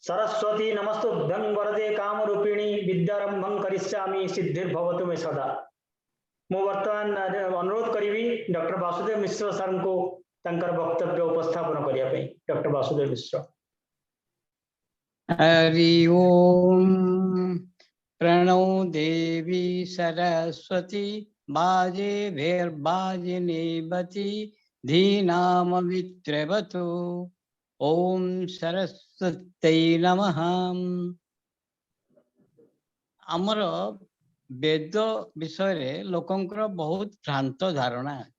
ସରସ୍ୱତୀ ନମସ୍ତୁଭ୍ୟଂ ବରଦେ କାମରୂପିଣୀ, ବିଦ୍ୟାରମ୍ଭଂ କରିଷ୍ୟାମି, ସିଦ୍ଧିର୍ଭବତୁ ମେ ସଦା। ମୁଁ ବର୍ତ୍ତମାନ ଅନୁରୋଧ କରିବି ଡକ୍ଟର ବାସୁଦେବ ମିଶ୍ର ସାର୍ଙ୍କୁ ତାଙ୍କର ବକ୍ତବ୍ୟ ଉପସ୍ଥାପନ କରିବା ପାଇଁ। ଡକ୍ଟର ବାସୁଦେବ ମିଶ୍ର। हरि ओम। प्रणो देवी सरस्वती वाजेभिर्वाजिनीवती धीनाममित्रवतु। ॐ ସରସ୍ୱତ୍ୟୈ ନମଃ। ଆମର ବେଦ ବିଷୟରେ ଲୋକଙ୍କର ବହୁତ ଭ୍ରାନ୍ତ ଧାରଣା ଅଛି।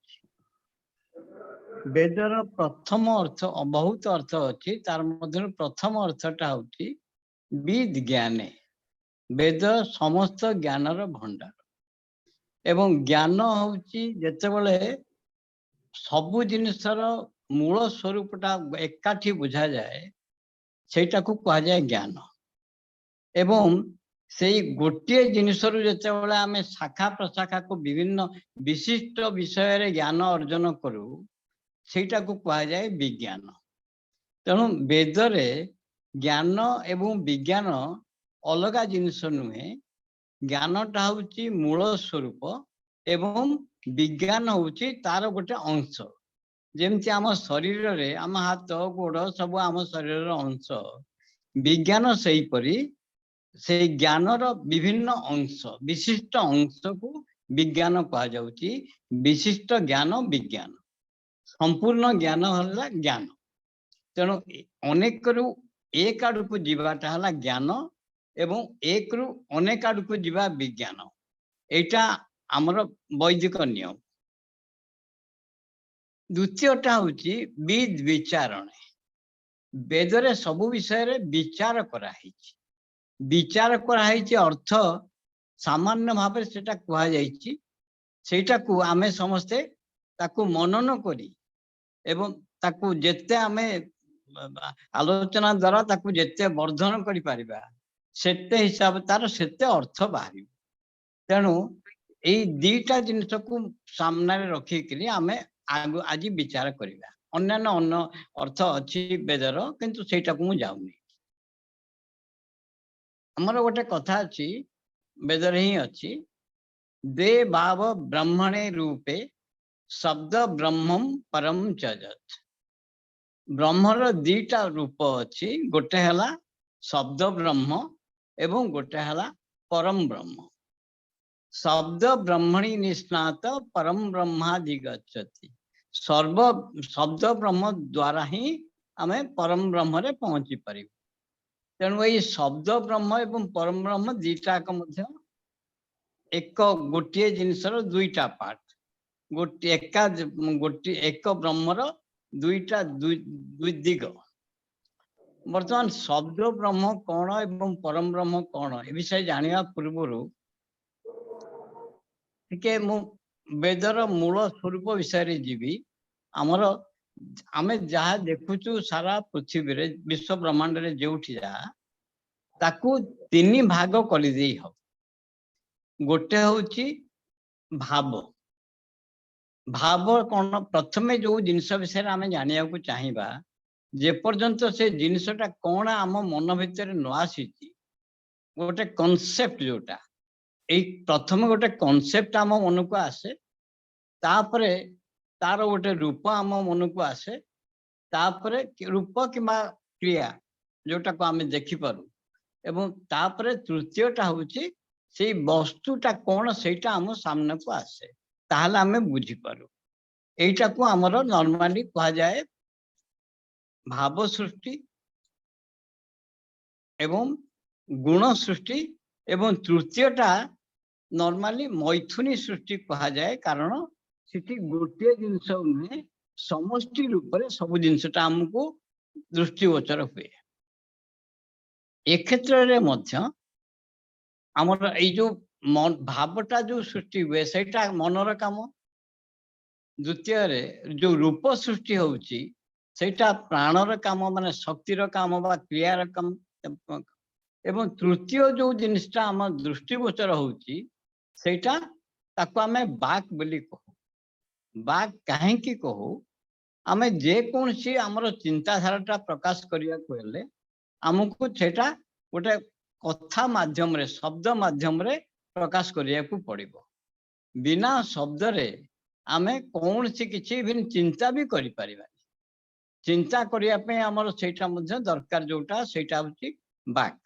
ବେଦର ପ୍ରଥମ ଅର୍ଥ, ବହୁତ ଅର୍ଥ ଅଛି, ତାର ମଧ୍ୟରୁ ପ୍ରଥମ ଅର୍ଥଟା ହଉଛି ବିଦ୍ ଜ୍ଞାନେ। ବେଦ ସମସ୍ତ ଜ୍ଞାନର ଭଣ୍ଡାର ଏବଂ ଜ୍ଞାନ ହଉଛି ଯେତେବେଳେ ସବୁ ଜିନିଷର ମୂଳ ସ୍ୱରୂପଟା ଏକାଠି ବୁଝାଯାଏ, ସେଇଟାକୁ କୁହାଯାଏ ଜ୍ଞାନ। ଏବଂ ସେଇ ଗୋଟିଏ ଜିନିଷରୁ ଯେତେବେଳେ ଆମେ ଶାଖା ପ୍ରଶାଖାକୁ ବିଭିନ୍ନ ବିଶିଷ୍ଟ ବିଷୟରେ ଜ୍ଞାନ ଅର୍ଜନ କରୁ, ସେଇଟାକୁ କୁହାଯାଏ ବିଜ୍ଞାନ। ତେଣୁ ବେଦରେ ଜ୍ଞାନ ଏବଂ ବିଜ୍ଞାନ ଅଲଗା ଜିନିଷ ନୁହେଁ। ଜ୍ଞାନଟା ହଉଛି ମୂଳ ସ୍ୱରୂପ ଏବଂ ବିଜ୍ଞାନ ହଉଛି ତାର ଗୋଟେ ଅଂଶ। ଯେମିତି ଆମ ଶରୀରରେ ଆମ ହାତ ଗୋଡ ସବୁ ଆମ ଶରୀରର ଅଂଶ, ବିଜ୍ଞାନ ସେଇପରି ସେଇ ଜ୍ଞାନର ବିଭିନ୍ନ ଅଂଶ, ବିଶିଷ୍ଟ ଅଂଶକୁ ବିଜ୍ଞାନ କୁହାଯାଉଛି। ବିଶିଷ୍ଟ ଜ୍ଞାନ ବିଜ୍ଞାନ, ସମ୍ପୂର୍ଣ୍ଣ ଜ୍ଞାନ ହେଲା ଜ୍ଞାନ। ତେଣୁ ଅନେକରୁ ଏକ ଆଡକୁ ଯିବାଟା ହେଲା ଜ୍ଞାନ ଏବଂ ଏକରୁ ଅନେକ ଆଡକୁ ଯିବା ବିଜ୍ଞାନ। ଏଇଟା ଆମର ବୈଦିକ ନିୟମ। ଦ୍ୱିତୀୟଟା ହଉଛି ବିଦ୍ ବିଚାରଣେ। ବେଦରେ ସବୁ ବିଷୟରେ ବିଚାର କରାହେଇଛି। ବିଚାର କରାହେଇଛି ଅର୍ଥ ସାମାନ୍ୟ ଭାବରେ ସେଟା କୁହାଯାଇଛି। ସେଇଟାକୁ ଆମେ ସମସ୍ତେ ତାକୁ ମନନ କରି ଏବଂ ତାକୁ ଯେତେ ଆମେ ଆଲୋଚନା ଦ୍ଵାରା ତାକୁ ଯେତେ ବର୍ଦ୍ଧନ କରିପାରିବା, ସେତେ ହିସାବ ତାର ସେତେ ଅର୍ଥ ବାହାରିବ। ତେଣୁ ଏଇ ଦିଟା ଜିନିଷକୁ ସାମ୍ନାରେ ରଖିକିରି ଆମେ ଆଜି ବିଚାର କରିବା। ଅନ୍ୟାନ୍ୟ ଅନ୍ୟ ଅର୍ଥ ଅଛି ବେଦର, କିନ୍ତୁ ସେଇଟାକୁ ମୁଁ ଯାଉନି। ଆମର ଗୋଟେ କଥା ଅଛି, ବେଦରେ ହିଁ ଅଛି, ଦ୍ୱେ ଭାବ ବ୍ରହ୍ମଣେ ରୂପେ ଶବ୍ଦ ବ୍ରହ୍ମಂ ପରମ ଚ ଯତ୍। ବ୍ରହ୍ମର ଦିଟା ରୂପ ଅଛି, ଗୋଟେ ହେଲା ଶବ୍ଦ ବ୍ରହ୍ମ ଏବଂ ଗୋଟେ ହେଲା ପରମ ବ୍ରହ୍ମ। ଶବ୍ଦ ବ୍ରହ୍ମଣି ନିଷ୍ଣାତ ପରମ ବ୍ରହ୍ମାଧିଗଚ୍ଛତି। ସର୍ବ ଶବ୍ଦ ବ୍ରହ୍ମ ଦ୍ଵାରା ହିଁ ଆମେ ପରମ ବ୍ରହ୍ମରେ ପହଞ୍ଚି ପାରିବୁ। ତେଣୁ ଏଇ ଶବ୍ଦ ବ୍ରହ୍ମ ଏବଂ ପରମ ବ୍ରହ୍ମ ଦିଟାକ ମଧ୍ୟ ଏକ ଗୋଟିଏ ଜିନିଷର ଦୁଇଟା ପାର୍ଟ, ଗୋଟିଏ ଏକା ଗୋଟିଏ ଏକ ବ୍ରହ୍ମର ଦୁଇଟା ଦୁଇ ଦୁଇ ଦିଗ। ବର୍ତ୍ତମାନ ଶବ୍ଦ ବ୍ରହ୍ମ କଣ ଏବଂ ପରମ ବ୍ରହ୍ମ କଣ, ଏ ବିଷୟରେ ଜାଣିବା ପୂର୍ବରୁ ଟିକେ ମୁଁ ବେଦର ମୂଳ ସ୍ୱରୂପ ବିଷୟରେ ଯିବି। ଆମର ଆମେ ଯାହା ଦେଖୁଛୁ ସାରା ପୃଥିବୀରେ, ବିଶ୍ୱ ବ୍ରହ୍ମାଣ୍ଡରେ ଯେଉଁଠି ଯାହା, ତାକୁ ତିନି ଭାଗ କରିଦେଇ ହବ। ଗୋଟେ ହଉଛି ଭାବ। ଭାବ କଣ? ପ୍ରଥମେ ଯୋଉ ଜିନିଷ ବିଷୟରେ ଆମେ ଜାଣିବାକୁ ଚାହିଁବା, ଯେପର୍ଯ୍ୟନ୍ତ ସେ ଜିନିଷଟା କଣ ଆମ ମନ ଭିତରେ ନ ଆସିଛି, ଗୋଟେ କନସେପ୍ଟ ଯୋଉଟା, ଏଇ ପ୍ରଥମେ ଗୋଟେ କନସେପ୍ଟ ଆମ ମନକୁ ଆସେ, ତାପରେ ତାର ଗୋଟେ ରୂପ ଆମ ମନକୁ ଆସେ, ତାପରେ ରୂପ କିମ୍ବା କ୍ରିୟା ଯୋଉଟାକୁ ଆମେ ଦେଖିପାରୁ ଏବଂ ତାପରେ ତୃତୀୟଟା ହଉଛି ସେଇ ବସ୍ତୁଟା କଣ, ସେଇଟା ଆମ ସାମ୍ନାକୁ ଆସେ, ତାହେଲେ ଆମେ ବୁଝିପାରୁ। ଏଇଟାକୁ ଆମର ନର୍ମାଲି କୁହାଯାଏ ଭାବ ସୃଷ୍ଟି ଏବଂ ଗୁଣ ସୃଷ୍ଟି ଏବଂ ତୃତୀୟଟା ନର୍ମାଲି ମୈଥୁନୀ ସୃଷ୍ଟି କୁହାଯାଏ, କାରଣ ସେଠି ଗୋଟିଏ ଜିନିଷ ନୁହେଁ, ସମଷ୍ଟି ରୂପରେ ସବୁ ଜିନିଷଟା ଆମକୁ ଦୃଷ୍ଟିଗୋଚର ହୁଏ। ଏ କ୍ଷେତ୍ରରେ ମଧ୍ୟ ଆମର ଏଇ ଯୋଉ ଭାବଟା ଯୋଉ ସୃଷ୍ଟି ହୁଏ, ସେଇଟା ମନର କାମ। ଦ୍ୱିତୀୟରେ ଯୋଉ ରୂପ ସୃଷ୍ଟି ହଉଛି, ସେଇଟା ପ୍ରାଣର କାମ, ମାନେ ଶକ୍ତିର କାମ ବା କ୍ରିୟାର କାମ। ଏବଂ ତୃତୀୟ ଯୋଉ ଜିନିଷଟା ଆମ ଦୃଷ୍ଟିଗୋଚର ହଉଛି, ସେଇଟା ତାକୁ ଆମେ ବାକ୍ ବୋଲି କହୁ। ବାକ୍ କାହିଁକି କହୁ? ଆମେ ଯେକୌଣସି ଆମର ଚିନ୍ତାଧାରାଟା ପ୍ରକାଶ କରିବାକୁ ହେଲେ ଆମକୁ ସେଇଟା ଗୋଟେ କଥା ମାଧ୍ୟମରେ, ଶବ୍ଦ ମାଧ୍ୟମରେ ପ୍ରକାଶ କରିବାକୁ ପଡିବ। ବିନା ଶବ୍ଦରେ ଆମେ କୌଣସି କିଛି ଇଭିନ୍ ଚିନ୍ତା ବି କରିପାରିବାନି। ଚିନ୍ତା କରିବା ପାଇଁ ଆମର ସେଇଟା ମଧ୍ୟ ଦରକାର, ଯୋଉଟା ସେଇଟା ହଉଛି ବାକ୍।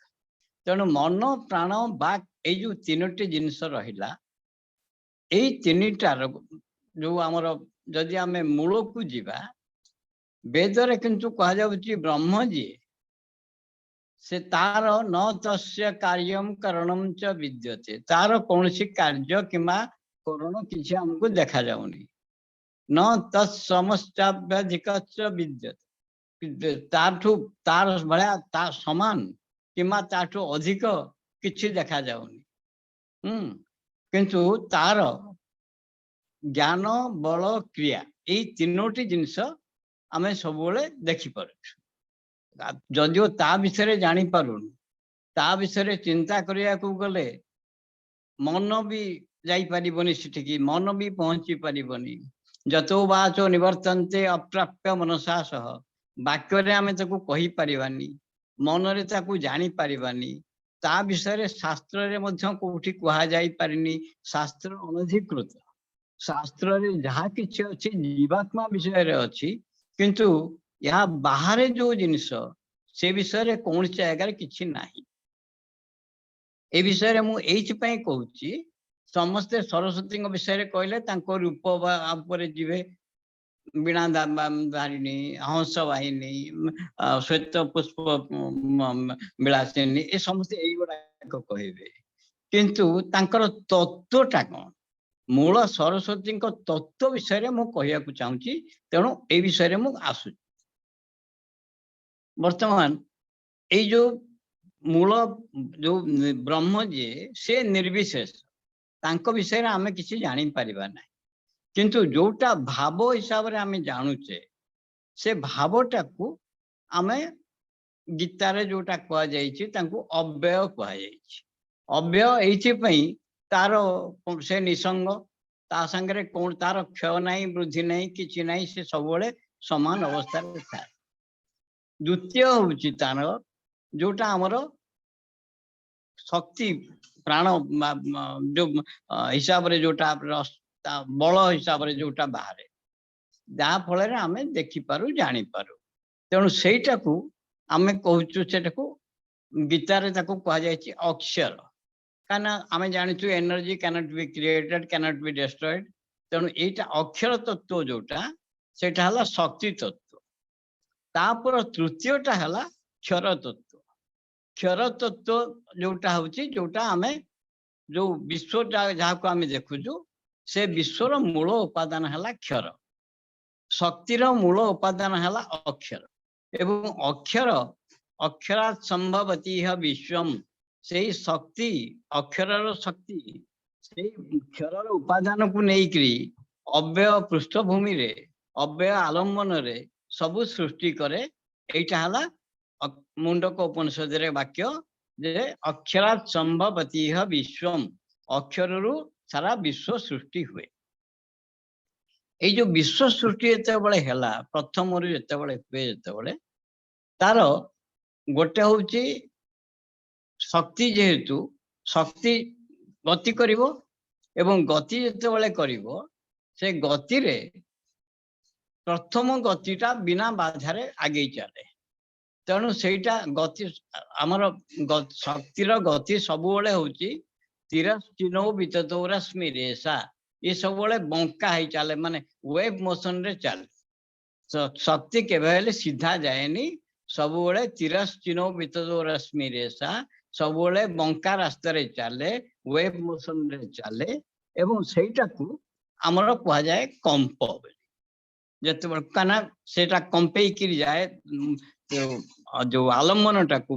ତେଣୁ ମନ, ପ୍ରାଣ, ବାକ୍, ଏଇ ଯୋଉ ତିନୋଟି ଜିନିଷ ରହିଲା, ଏଇ ତିନିଟାର ଯୋଉ ଆମର ଯଦି ଆମେ ମୂଳକୁ ଯିବା, ବେଦରେ କିନ୍ତୁ କୁହାଯାଉଛି ବ୍ରହ୍ମ ଯିଏ, ସେ ତାର ନ ତସ୍ୟ କାର୍ଯ୍ୟମ କରଣମ ଚ ବିଦ୍ୟତେ। ତାର କୌଣସି କାର୍ଯ୍ୟ କିମ୍ବା କରଣ କିଛି ଆମକୁ ଦେଖାଯାଉନି। ନ ତତ୍ ସମସ୍ୟାଭ୍ୟଧିକଶ୍ଚ ବିଦ୍ୟତେ। ତାଠୁ, ତାର ଭଳିଆ, ତା ସମାନ କିମ୍ବା ତାଠୁ ଅଧିକ କିଛି ଦେଖାଯାଉନି। କିନ୍ତୁ ତାର ଜ୍ଞାନ, ବଳ, କ୍ରିୟା, ଏଇ ତିନୋଟି ଜିନିଷ ଆମେ ସବୁବେଳେ ଦେଖିପାରୁଛୁ। ଯଦିଓ ତା ବିଷୟରେ ଜାଣିପାରୁନୁ, ତା ବିଷୟରେ ଚିନ୍ତା କରିବାକୁ ଗଲେ ମନ ବି ଯାଇପାରିବନି ସେଠିକି, ମନ ବି ପହଞ୍ଚି ପାରିବନି। ଯତୋ ବାଚୋ ନିବର୍ତ୍ତନ୍ତେ ଅପ୍ରାପ୍ୟ ମନସା ସହ। ବାକ୍ୟରେ ଆମେ ତାକୁ କହିପାରିବାନି, ମନରେ ତାକୁ ଜାଣିପାରିବାନି। ତା ବିଷୟରେ ଶାସ୍ତ୍ରରେ ମଧ୍ୟ କୋଉଠି କୁହାଯାଇ ପାରିନି। ଶାସ୍ତ୍ର ଅନଧିକୃତ। ଶାସ୍ତ୍ରରେ ଯାହା କିଛି ଅଛି, ଜୀବାତ୍ମା ବିଷୟରେ ଅଛି, କିନ୍ତୁ ଏହା ବାହାରେ ଯୋଉ ଜିନିଷ, ସେ ବିଷୟରେ କୌଣସି ଜାଗାରେ କିଛି ନାହିଁ। ଏ ବିଷୟରେ ମୁଁ ଏଇଥିପାଇଁ କହୁଛି, ସମସ୍ତେ ସରସ୍ୱତୀଙ୍କ ବିଷୟରେ କହିଲେ ତାଙ୍କ ରୂପ ବା ଉପରେ ଯିବେ, ବୀଣା ଧାରିଣୀ, ହଂସ ବାହିନୀ, ଶ୍ୱେତ ପୁଷ୍ପ ବିଳାସିନୀ, ଏ ସମସ୍ତେ ଏଇଗୁଡାକ କହିବେ। କିନ୍ତୁ ତାଙ୍କର ତତ୍ଵଟା କଣ, ମୂଳ ସରସ୍ୱତୀଙ୍କ ତତ୍ଵ ବିଷୟରେ ମୁଁ କହିବାକୁ ଚାହୁଁଛି। ତେଣୁ ଏଇ ବିଷୟରେ ମୁଁ ଆସୁଛି। ବର୍ତ୍ତମାନ ଏଇ ଯୋଉ ମୂଳ ଯୋଉ ବ୍ରହ୍ମ ଯିଏ, ସେ ନିର୍ବିଶେଷ, ତାଙ୍କ ବିଷୟରେ ଆମେ କିଛି ଜାଣିପାରିବା ନାହିଁ। କିନ୍ତୁ ଯୋଉଟା ଭାବ ହିସାବରେ ଆମେ ଜାଣୁଛେ, ସେ ଭାବଟାକୁ ଆମେ ଗୀତାରେ ଯୋଉଟା କୁହାଯାଇଛି, ତାଙ୍କୁ ଅବ୍ୟୟ କୁହାଯାଇଛି। ଅବ୍ୟୟ ଏଇଥିପାଇଁ, ତାର ସେ ନିସଙ୍ଗ, ତା ସାଙ୍ଗରେ କଣ ତାର କ୍ଷୟ ନାହିଁ, ବୃଦ୍ଧି ନାହିଁ, କିଛି ନାହିଁ, ସେ ସବୁବେଳେ ସମାନ ଅବସ୍ଥାରେ ଥାଏ। ଦ୍ୱିତୀୟ ହଉଛି ତାର ଯୋଉଟା ଆମର ଶକ୍ତି, ପ୍ରାଣ ଯୋଉ ହିସାବରେ, ଯୋଉଟା ତା ବଳ ହିସାବରେ ଯୋଉଟା ବାହାରେ, ଯାହା ଫଳରେ ଆମେ ଦେଖିପାରୁ, ଜାଣିପାରୁ। ତେଣୁ ସେଇଟାକୁ ଆମେ କହୁଛୁ, ସେଟାକୁ ଗୀତାରେ ତାକୁ କୁହାଯାଇଛି ଅକ୍ଷର। କାହିଁକିନା ଆମେ ଜାଣିଛୁ energy can't B created, can't B destroyed. ତେଣୁ ଏଇଟା ଅକ୍ଷର ତତ୍ଵ ଯୋଉଟା, ସେଇଟା ହେଲା ଶକ୍ତି ତତ୍ଵ। ତାପରେ ତୃତୀୟଟା ହେଲା କ୍ଷର ତତ୍ଵ। କ୍ଷର ତତ୍ଵ ଯୋଉଟା ହଉଛି, ଯୋଉଟା ଆମେ ଯୋଉ ବିଶ୍ୱ ଯାହାକୁ ଆମେ ଦେଖୁଛୁ, ସେ ବିଶ୍ୱର ମୂଳ ଉପାଦାନ ହେଲା କ୍ଷର। ଶକ୍ତିର ମୂଳ ଉପାଦାନ ହେଲା ଅକ୍ଷର। ଏବଂ ଅକ୍ଷର, ଅକ୍ଷରା ସମ୍ଭବତି ବିଶ୍ୱମ, ସେଇ ଶକ୍ତି, ଅକ୍ଷରର ଶକ୍ତି, ସେଇ କ୍ଷରର ଉପାଦାନକୁ ନେଇକରି ଅବ୍ୟୟ ପୃଷ୍ଠଭୂମିରେ, ଅବ୍ୟୟ ଆଲମ୍ବନରେ ସବୁ ସୃଷ୍ଟି କରେ। ଏଇଟା ହେଲା ମୁଣ୍ଡକ ଉପନିଷଦରେ ବାକ୍ୟ ଯେ ଅକ୍ଷରା ସମ୍ଭବତି ବିଶ୍ୱମ, ଅକ୍ଷରରୁ ସାରା ବିଶ୍ୱ ସୃଷ୍ଟି ହୁଏ। ଏଇ ଯୋଉ ବିଶ୍ୱ ସୃଷ୍ଟି ଯେତେବେଳେ ହେଲା, ପ୍ରଥମରୁ ଯେତେବେଳେ ହୁଏ, ଯେତେବେଳେ ତାର ଗୋଟେ ହଉଛି ଶକ୍ତି। ଯେହେତୁ ଶକ୍ତି ଗତି କରିବ ଏବଂ ଗତି ଯେତେବେଳେ କରିବ, ସେ ଗତିରେ ପ୍ରଥମ ଗତିଟା ବିନା ବାଧାରେ ଆଗେଇ ଚାଲେ। ତେଣୁ ସେଇଟା ଗତି ଆମର ଶକ୍ତିର ଗତି ସବୁବେଳେ ହଉଛି ତିରଶ୍ଚିନୌ ବିତତୌରଶ୍ମି ରେଷା। ଇଏ ସବୁବେଳେ ବଙ୍କା ହେଇ ଚାଲେ, ମାନେ ୱେଭ ମୋସନରେ ଚାଲେ। ଶକ୍ତି କେବେ ହେଲେ ସିଧା ଯାଏନି। ସବୁବେଳେ ତିରଶ୍ଚିନୌ ବିତତୌରଶ୍ମି ରେଷା, ସବୁବେଳେ ବଙ୍କା ରାସ୍ତାରେ ଚାଲେ, ୱେଭ ମୋସନରେ ଚାଲେ ଏବଂ ସେଇଟାକୁ ଆମର କୁହାଯାଏ କମ୍ପ ବୋଲି। ଯେତେବେଳେ କାହିଁକିନା ସେଇଟା କମ୍ପେଇକିରି ଯାଏ, ଯୋଉ ଆଲମ୍ବନଟାକୁ,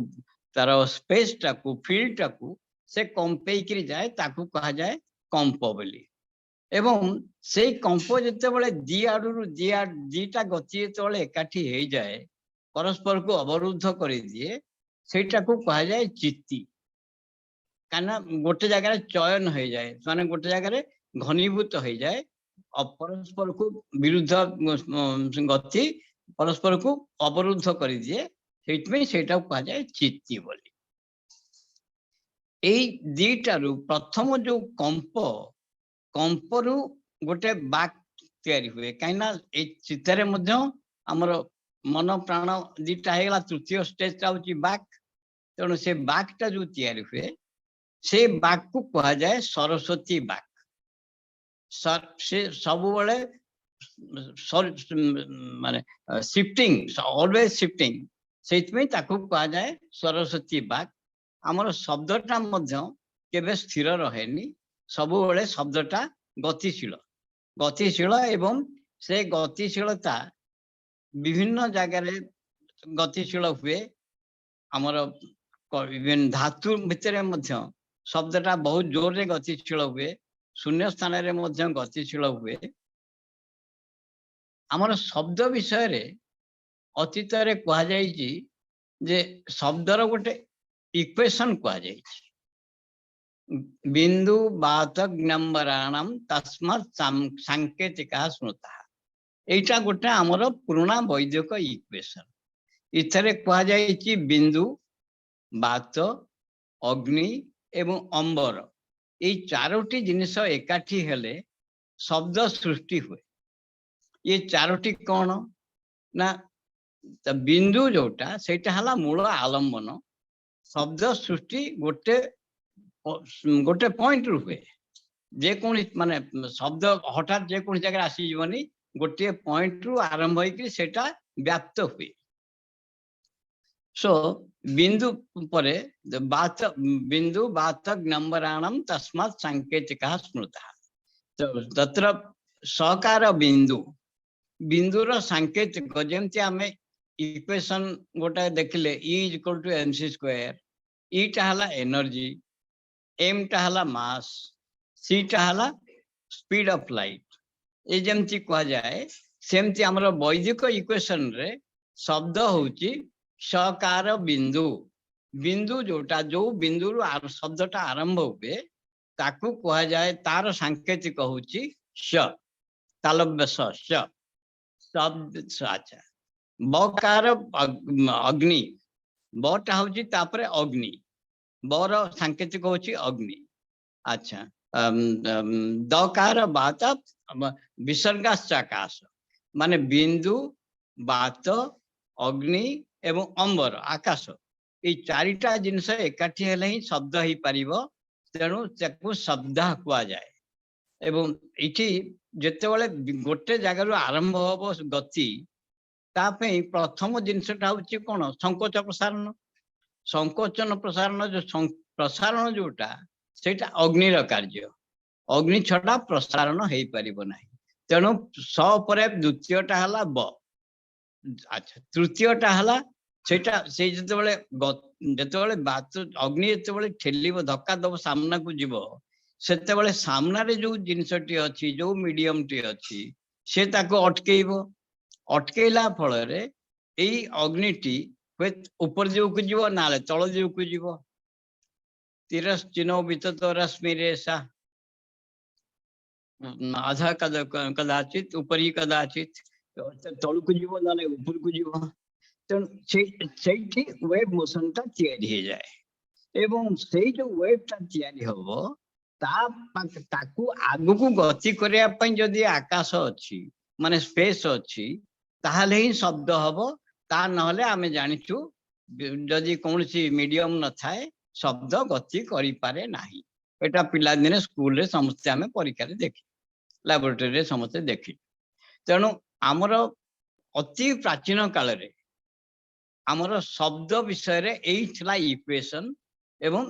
ତାର ସ୍ପେସଟାକୁ, ଫିଲ୍ଡଟାକୁ ସେ କମ୍ପେଇକିରି ଯାଏ, ତାକୁ କୁହାଯାଏ କମ୍ପ ବୋଲି। ଏବଂ ସେଇ କମ୍ପ ଯେତେବେଳେ ଦି ଆଡୁରୁ ଦିଟା ଗତି ଯେତେବେଳେ ଏକାଠି ହେଇଯାଏ, ପରସ୍ପରକୁ ଅବରୁଦ୍ଧ କରିଦିଏ, ସେଇଟାକୁ କୁହାଯାଏ ଚିତି। କାହିଁକିନା ଗୋଟେ ଜାଗାରେ ଚୟନ ହେଇଯାଏ, ମାନେ ଗୋଟେ ଜାଗାରେ ଘନୀଭୂତ ହେଇଯାଏ। ପରସ୍ପରକୁ ବିରୁଦ୍ଧ ଗତି ପରସ୍ପରକୁ ଅବରୁଦ୍ଧ କରିଦିଏ। ସେଇଥିପାଇଁ ସେଇଟାକୁ କୁହାଯାଏ ଚିତି ବୋଲି। ଏଇ ଦିଟାରୁ ପ୍ରଥମ ଯୋଉ କମ୍ପ, କମ୍ପରୁ ଗୋଟେ ବାକ୍ ତିଆରି ହୁଏ। କାହିଁକି ନା ଏଇ ଚିତ୍ତରେ ମଧ୍ୟ ଆମର ମନ ପ୍ରାଣ ଦିଟା ହେଇଗଲା, ତୃତୀୟ ଷ୍ଟେଜଟା ହଉଛି ବାକ୍। ତେଣୁ ସେ ବାକ୍ଟା ଯୋଉ ତିଆରି ହୁଏ, ସେ ବାକ୍କୁ କୁହାଯାଏ ସରସ୍ୱତୀ ବାକ୍। ସେ ସବୁବେଳେ ମାନେ ସିଫ୍ଟିଂ, ଅଲୱେଜ ସିଫ୍ଟିଂ। ସେଇଥିପାଇଁ ତାକୁ କୁହାଯାଏ ସରସ୍ୱତୀ ବାକ୍। ଆମର ଶବ୍ଦଟା ମଧ୍ୟ କେବେ ସ୍ଥିର ରହେନି, ସବୁବେଳେ ଶବ୍ଦଟା ଗତିଶୀଳ, ଗତିଶୀଳ। ଏବଂ ସେ ଗତିଶୀଳତା ବିଭିନ୍ନ ଜାଗାରେ ଗତିଶୀଳ ହୁଏ। ଆମର ବିଭିନ୍ନ ଧାତୁ ଭିତରେ ମଧ୍ୟ ଶବ୍ଦଟା ବହୁତ ଜୋରରେ ଗତିଶୀଳ ହୁଏ, ଶୂନ୍ୟ ସ୍ଥାନରେ ମଧ୍ୟ ଗତିଶୀଳ ହୁଏ। ଆମର ଶବ୍ଦ ବିଷୟରେ ଅତୀତରେ କୁହାଯାଇଛି ଯେ ଶବ୍ଦର ଗୋଟେ ଇକ୍ୱେସନ କୁହାଯାଇଛି, ବିନ୍ଦୁ ବାତଗ୍ନମ୍ବରାଣମ ତସ୍ମାତ୍ ସାଙ୍କେତିକା ସ୍ମୃତା। ଏଇଟା ଗୋଟେ ଆମର ପୁରୁଣା ବୈଦିକ ଇକ୍ୱେସନ। ଏଥିରେ କୁହାଯାଇଛି ବିନ୍ଦୁ, ବାତ, ଅଗ୍ନି ଏବଂ ଅମ୍ବର, ଏଇ ଚାରୋଟି ଜିନିଷ ଏକାଠି ହେଲେ ଶବ୍ଦ ସୃଷ୍ଟି ହୁଏ। ଏ ଚାରୋଟି କଣ ନା, ବିନ୍ଦୁ ଯୋଉଟା, ସେଇଟା ହେଲା ମୂଳ ଆଲମ୍ବନ। ଶବ୍ଦ ସୃଷ୍ଟି ଗୋଟେ ପଏଣ୍ଟରୁ ହୁଏ। ଯେକୌଣସି ମାନେ ଶବ୍ଦ ହଠାତ୍ ଯେକୌଣସି ଜାଗାରେ ଆସିଯିବନି, ଗୋଟିଏ ପଏଣ୍ଟରୁ ଆରମ୍ଭ ହେଇକି ସେଇଟା ବ୍ୟାପ୍ତ ହୁଏ। ସୋ ବିନ୍ଦୁ ପରେ ବାତ, ବିନ୍ଦୁ ବାତ ନମ୍ବରାଣମ ତସ୍ମାତ୍ ସାଙ୍କେତିକା ସ୍ମୃତା। ତତ୍ର ସକାର ବିନ୍ଦୁ, ବିନ୍ଦୁର ସାଙ୍କେତିକ, ଯେମିତି ଆମେ ଇକ୍ୱେସନ ଗୋଟେ ଦେଖିଲେ, E equal to MC square। ଇଟା ହେଲା ଏନର୍ଜି, ଏମ୍ ଟା ହେଲା ମାସ୍, ସି ଟା ହେଲା ସ୍ପିଡ ଅଫ ଲାଇଟ। ଏ ଯେମିତି କୁହାଯାଏ, ସେମିତି ଆମର ବୈଦିକ ଇକ୍ୱେସନରେ ଶବ୍ଦ ହଉଛି ସକାର ବିନ୍ଦୁ। ବିନ୍ଦୁ ଯୋଉଟା, ଯୋଉ ବିନ୍ଦୁରୁ ଶବ୍ଦଟା ଆରମ୍ଭ ହୁଏ, ତାକୁ କୁହାଯାଏ, ତାର ସାଙ୍କେତିକ ହଉଛି ଶ, ତାଲବ୍ୟ ଶ, ଶ ଶବ୍ଦ। ଆଚ୍ଛା, ବକାର ଅଗ୍ନି, ବଟା ହଉଛି ତାପରେ ଅଗ୍ନି, ବର ସାଙ୍କେତିକ ହଉଛି ଅଗ୍ନି। ଆଚ୍ଛା, ଦକାର ବାତ, ବିସର୍ଗାଶ୍ଚାକାଶ। ମାନେ ବିନ୍ଦୁ, ବାତ, ଅଗ୍ନି ଏବଂ ଅମ୍ବର, ଆକାଶ, ଏଇ ଚାରିଟା ଜିନିଷ ଏକାଠି ହେଲେ ହିଁ ଶବ୍ଦ ହେଇପାରିବ। ତେଣୁ ତାକୁ ଶବ୍ଦ କୁହାଯାଏ। ଏବଂ ଏଠି ଯେତେବେଳେ ଗୋଟେ ଜାଗାରୁ ଆରମ୍ଭ ହବ ଗତି, ତା ପାଇଁ ପ୍ରଥମ ଜିନିଷଟା ହଉଛି କଣ? ସଂକୋଚ ପ୍ରସାରଣ। ସଂକୋଚନ ପ୍ରସାରଣ, ଯୋଉ ପ୍ରସାରଣ ଯୋଉଟା, ସେଇଟା ଅଗ୍ନିର କାର୍ଯ୍ୟ। ଅଗ୍ନି ଛଡା ପ୍ରସାରଣ ହେଇପାରିବ ନାହିଁ। ତେଣୁ ସ ପରେ ଦ୍ୱିତୀୟଟା ହେଲା ବ। ଆଚ୍ଛା, ତୃତୀୟଟା ହେଲା ସେଇଟା, ସେଇ ଯେତେବେଳେ ବାତ ଅଗ୍ନି ଯେତେବେଳେ ଠେଲିବ, ଧକ୍କା ଦବ, ସାମ୍ନାକୁ ଯିବ, ସେତେବେଳେ ସାମ୍ନାରେ ଯୋଉ ଜିନିଷଟି ଅଛି, ଯୋଉ ମିଡିୟମଟି ଅଛି, ସେ ତାକୁ ଅଟକେଇବ। ଅଟକେଇଲା ଫଳରେ ଏଇ ଅଗ୍ନିଟି ହୁଏତ ଉପର ଦିଗକୁ ଯିବ, ନହେଲେ ତଳ ଦିଗକୁ ଯିବ। ତିରଶ୍ଚିନୋ ବିତତ ରଶ୍ମିରେଷା ଅଧ କଦାଚିତ, ଉପରି କଦାଚିତ, ତଳକୁ ଯିବ ନହେଲେ ଉପରକୁ ଯିବ। ତେଣୁ ସେଇଠି ୱେଭ ମୋସନଟା ତିଆରି ହେଇଯାଏ। ଏବଂ ସେଇ ଯୋଉ ୱେଭ ଟା ତିଆରି ହବ, ତାକୁ ଆଗକୁ ଗତି କରିବା ପାଇଁ ଯଦି ଆକାଶ ଅଛି, ମାନେ ସ୍ପେସ୍ ଅଛି, ତାହେଲେ ହିଁ ଶବ୍ଦ ହବ। ତା ନହେଲେ ଆମେ ଜାଣିଛୁ, ଯଦି କୌଣସି ମିଡିୟମ ନଥାଏ, ଶବ୍ଦ ଗତି କରିପାରେ ନାହିଁ। ଏଟା ପିଲାଦିନେ ସ୍କୁଲରେ ସମସ୍ତେ ଆମେ ପରୀକ୍ଷାରେ ଦେଖି, ଲାବୋରେଟୋରୀରେ ସମସ୍ତେ ଦେଖି। ତେଣୁ ଆମର ଅତି ପ୍ରାଚୀନ କାଳରେ ଆମର ଶବ୍ଦ ବିଷୟରେ ଏଇ ଥିଲା ଇକ୍ୱେସନ। ଏବଂ